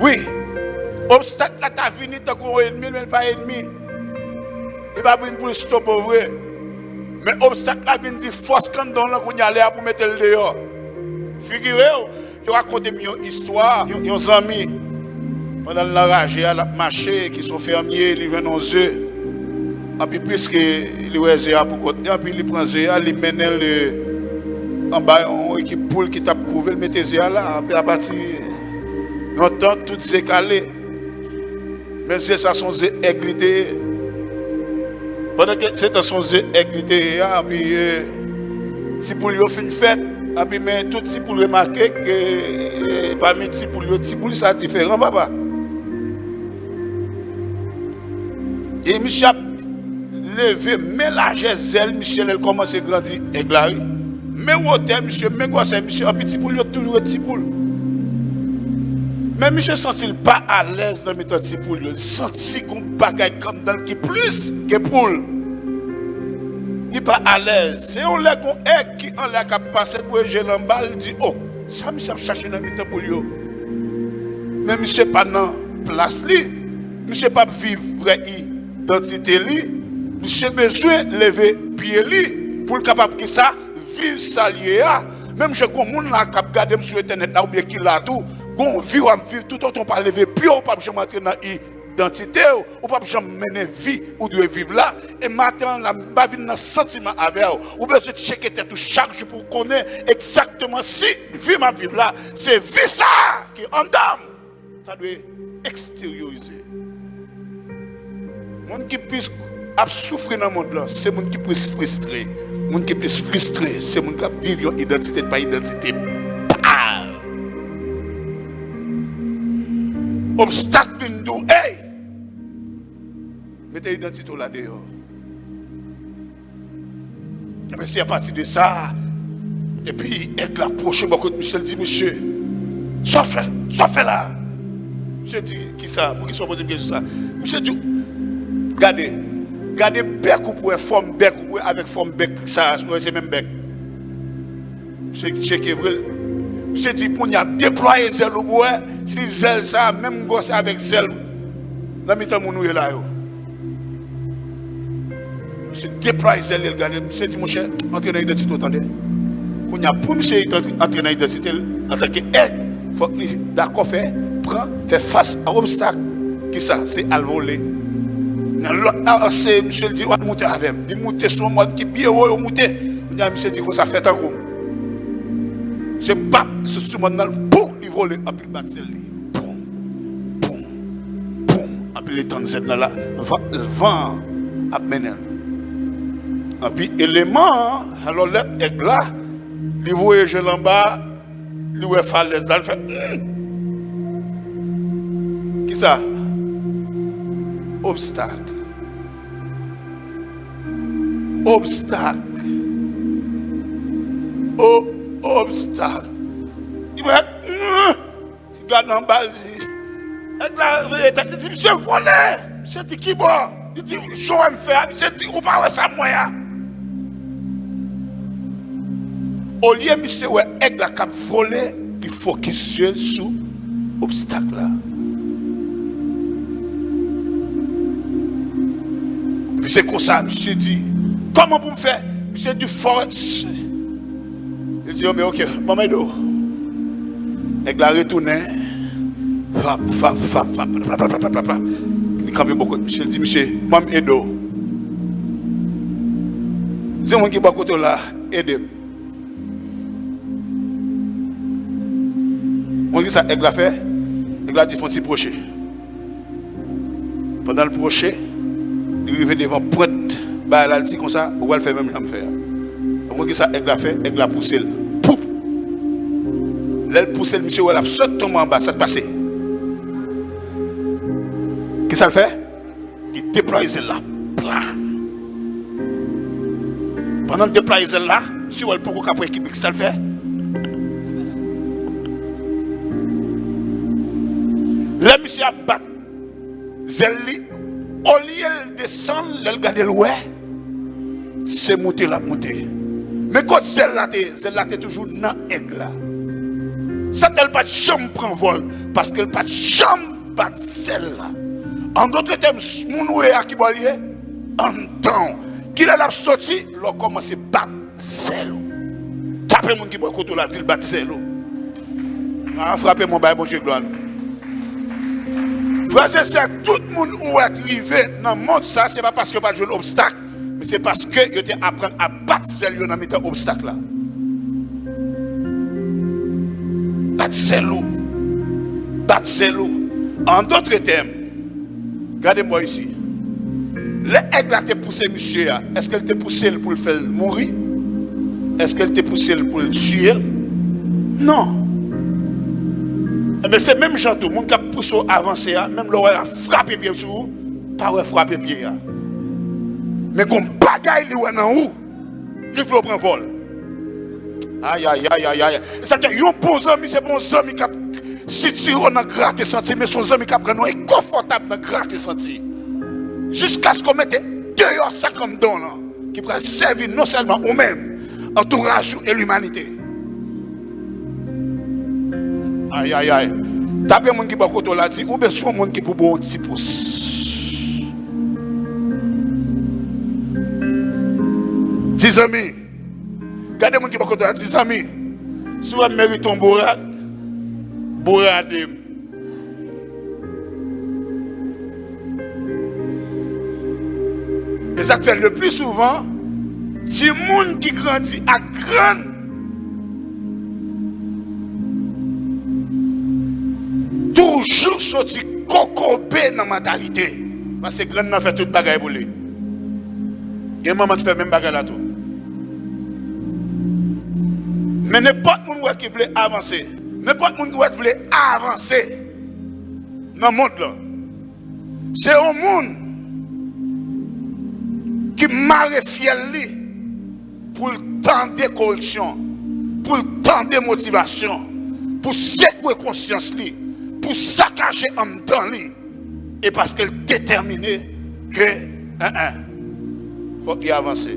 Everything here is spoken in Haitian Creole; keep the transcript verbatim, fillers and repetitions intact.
Wi, obstak la ta vini tankou yon ènmi, men l pa ènmi. Li pa vin pou l stope w vre. Men obstak la vin di fòs k anndan w lan kounye a, lè a pou mete l deyò. Figire w, yo rakonte m yon istwa, yon, yon zanmi, pandan l nan raje a, l ap mache, ki se yon fèmye, li jwenn yon ze. Anpi, piske li wè ze a pou kont li, anpi li pran ze a, li mennen l, eh, anba yon ekip poul ki t ap kouve l, mete ze a la. Anpi, apati yon tan, tout ze kale. Men ze sa se yon ze èg li te ye. Pandan ke se ta se yon ze èg li te ye a, anpi, eh, ti poul yo fin fèt, anpi, men tout ti poul remake ke, eh, pami ti poul yo, ti poul sa diferan, papa. E misye ap leve, men lajè zèl misye lè l kòmanse grandi, èg la, wi. Men wotè misye, men gwosè misye, anpi ti poul yo toujou ret ti poul. Men misye santi l pa alèz nan mitan ti poul yo. Li santi gon bagay k anndan l ki plis ke poul. Li pa alèz. Se yon lè gon èg ki anlè a k ap pase, voye je l anba, l di, "O, sa misye ap chache nan mitan poul yo?" Men misye pa nan plas li. Misye p ap viv vrè idantite li. Misye bezwen leve pye li pou l kapab, kisa, viv sa l ye a. Menm jan gon moun la k ap gade m sou entènèt la oubyen ki la tou, gon vi w ap viv, toutotan w pa leve pye w, w p ap janm antre nan idantite w, ou p ap janm mennen vi ou dwe viv la. E maten an la, m pa vin nan santiman avè w. Ou bezwen tcheke tèt ou chak jou pou w konnen egzakteman si vi m ap viv la, se vi sa a ki anndan m. Sa dwe eksteryorize. Moun ki plis ap soufri nan mond lan, se moun ki plis fristre. Moun ki plis fristre, se moun k ap viv yon idantite ki pa idantite pa l. Obstak vin di w, "Ey! Mete idantite w la deyò." Ebyen, se apati de sa, epi èg la pwoche bò kot misye, l di, "Misye, sa w fè, sa w fè la?" Misye di, "Kisa? Poukisa w poze m kesyon sa?" Misye di, "Gade, gade bèk ou pou wè, fòm bèk ou pou wè avèk fòm bèk sa a, se menm bèk." Misye tcheke vre. Misye di, "Kounye a, deplwaye zèl ou pou wè si zèl sa a menm gwosè avèk zèl nan mitan moun ou ye la yo." Misye deplwaye zèl li, l gade. Misye di, "Monchè, antre nan idantite w, tande." Kounye a, pou misye antre nan idantite l, antanke èg, fòk li dakò fè, pran, fè fas a obstak. Kisa? Se al vole. Nan lòt la, se misye l di, "W al moute avè m." Li moute sou yon mòn ki byen wo, yo moute. Kounye a, misye di konsa, "Fè tankou m." Se pap, se sou mòn nan, pou li vole, anpi l bat zèl li. Poum, poum, poum. Anpi li tann zèl nan la, van, van an ap mennen l. Anpi eleman an, alò lè èg la, li voye je l anba, li wè falèz la, li fè, "Hmm! Kisa?" Obstak. Obstak. O, obstak. Li wè, "Hmm!" Li gade anba, li di, èg la reveye tèt, li di, "Misye vole!" Misye di, "Ki bò?" Li di, "Jan w wè m fè a." Misye di, "Ou pa wè sa m wè a?" Olye misye wè èg la k ap vole, li fokis je l sou obstak la. Epi se konsa, misye di, "Kòman pou m fè?" Misye di, "Fò." Li di, "Bon, men oke, ban m ede w." Nèg la retounen. Fap, fap, fap, fap, fap, fap, fap, fap, fap. Li kanpe bò kot misye, li di, "Misye, ban m ede w." Di moun ki bò kote w la, "Ede m." Konn ki sa èg la fè? Èg la di, "Fè yon ti pwoche." Pandan l pwoche, li rive devan pwent bagay la, l di konsa, "Ou pral fè menm jan m fè a." Ou konn ki sa èg la fè? Èg la pouse l. Poup! Lè l pouse l, misye wè l ap sot tonbe anba, sa k pase? Ki sa l fè? Li deplwaye zèl la. Pla! Pandan l deplwaye zèl la, misye wè l poko ka pran ekilib li, ki sa l fè? Lè misye ap bat zèl li, olye l desann, lè l gade l wè, se moute l ap moute. Men kot zèl la te ye? Zèl la te toujou nan èg la. Satan l pa t janm pran vòl, paske l pa t janm bat zèl la. An dòt tèm, moun ou ye a, ki bò l ye? Anndan w. Kilè l ap soti? Lè w kòmanse bat zèl ou. Tape moun ki bò kote w la, di l bat zèl ou. A, frape mwen, bay Bondye glwa nou. Frè e sè, tout moun ou wè k rive nan mond sa, se pa paske yo pa t jwenn obstak, men se paske yo te aprann a bat zèl yo nan mitan obstak la. Bat zèl ou. Bat zèl ou. An dòt tèm, gade m bò isi. Lè èg la te pouse misye a, èske l te pouse l pou l fè l mouri? Èske l te pouse l pou l tiye l? Non. Ebyen, se menm jan tou, moun k ap pouse w avanse a, menm lè w wè l ap frape pye sou ou, pa wè frape pye a. Men gon bagay li wè nan ou, li vle w pran vòl. Ayayayayay. E sa k fè yon bon zanmi, se pa yon zanmi k ap sitire w nan grate santi, men se yon zanmi k ap rann ou enkonfòtab nan grate santi. Jiskaske w mete deyò sa k anndan w lan, ki pral sèvi non sèlman ou menm, antouraj ou e limanite. Ayayay. Tape moun ki bò kote w la, di, ou bezwen yon moun ki pou ba w yon ti pous. Di, zanmi, gade moun ki bò kote w la, di, zanmi, si w wè m merite yon bourad, bourade m. E sa k fè le pli souvan, timoun ki grandi ak grann toujou soti kokobe nan mantalite. Paske grann nan fè tout bagay pou li. Gen manman ki fè menm bagay la tou. Men nenpòt moun wè ki vle avanse, nenpòt moun wè ki vle avanse nan mond lan, se yon moun ki mare fyèl li pou l tande koreksyon, pou l tande motivasyon, pou sekwe konsyans li, pou sakaje anndan li, e paske l detèmine ke, en, en, fòk li avanse.